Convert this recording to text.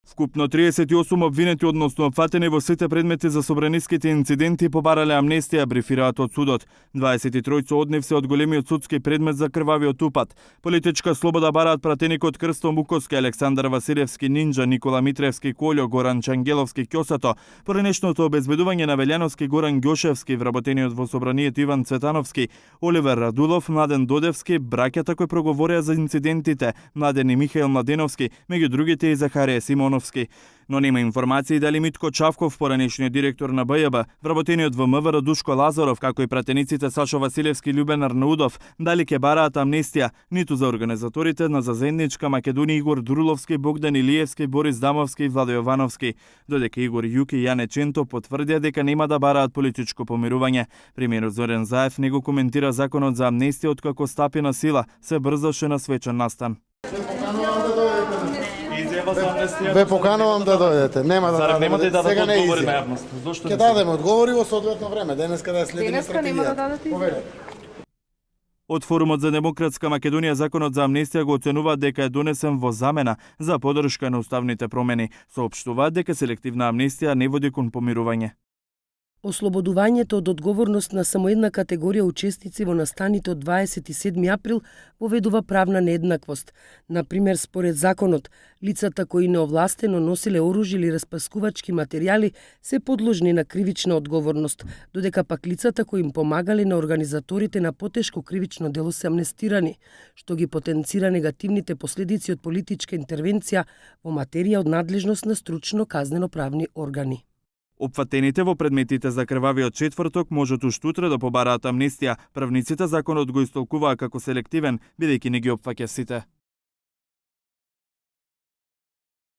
Вкупно 38 обвинети, односно опфатени во сите предмети за собраниските инциденти, побарале амнестија, брифираат од судот. 23 од нив се од големиот судски предмет за крвавиот упад. Политичка слобода бараат пратеникот Крсто Муковски, Александар Василевски Нинджа, Никола Митревски Колјо, Горан Чангеловски Ќосато, поранешното обезбедување на Велјановски Горан Ѓошевски, вработениот во собранието Иван Цветановски, Оливер Радулов, Младен Додевски, браќата кои проговорија за инцидентите, Младен и Михаил Младеновски, меѓу другите и Захарија Симоновски. Но нема информации дали Митко Чавков, поранешниот директор на БЈБ, вработениот во МВР Душко Лазаров, како и пратениците Сашо Василевски и Љубен Арнаудов, дали ќе бараат амнестија, ниту за организаторите на Заедничка Македонија Игор Друловски, Богдан Илиевски, Борис Дамовски и Владо Јовановски, додека Игор Јуки и Јане Ченто потврдија дека нема да бараат политичко помирување. Премиерот Зоран Заев не го коментира законот за амнестија откако стапи на сила, се брзаше на свечен настан. Ве поканувам да дојдете. Нема да дадете. Сега не одговори на јавност. Зошто ќе дадеме одговори во соодветно време. Денеска да следиме стратегијата. Од Форумот за демократска Македонија законот за амнестија го оценуваат дека е донесен во замена за поддршка на уставните промени. Соопштуваат дека селективна амнестија не води кон помирување. Ослободувањето од одговорност на само една категорија учесници во настаните од 27 април поведува правна нееднаквост. Например, според законот, лицата кои неовластено носиле оружје или распрскувачки материјали се подложни на кривична одговорност, додека пак лицата кои им помагале на организаторите на потешко кривично дело се амнестирани, што ги потенцира негативните последици од политичка интервенција во материја од надлежност на стручно казнено-правни органи. Опфатените во предметите за крвавиот четврток можат уште утре да побараат амнестија. Правниците законот го истолкуваа како селективен, бидејќи не ги опфаќа сите.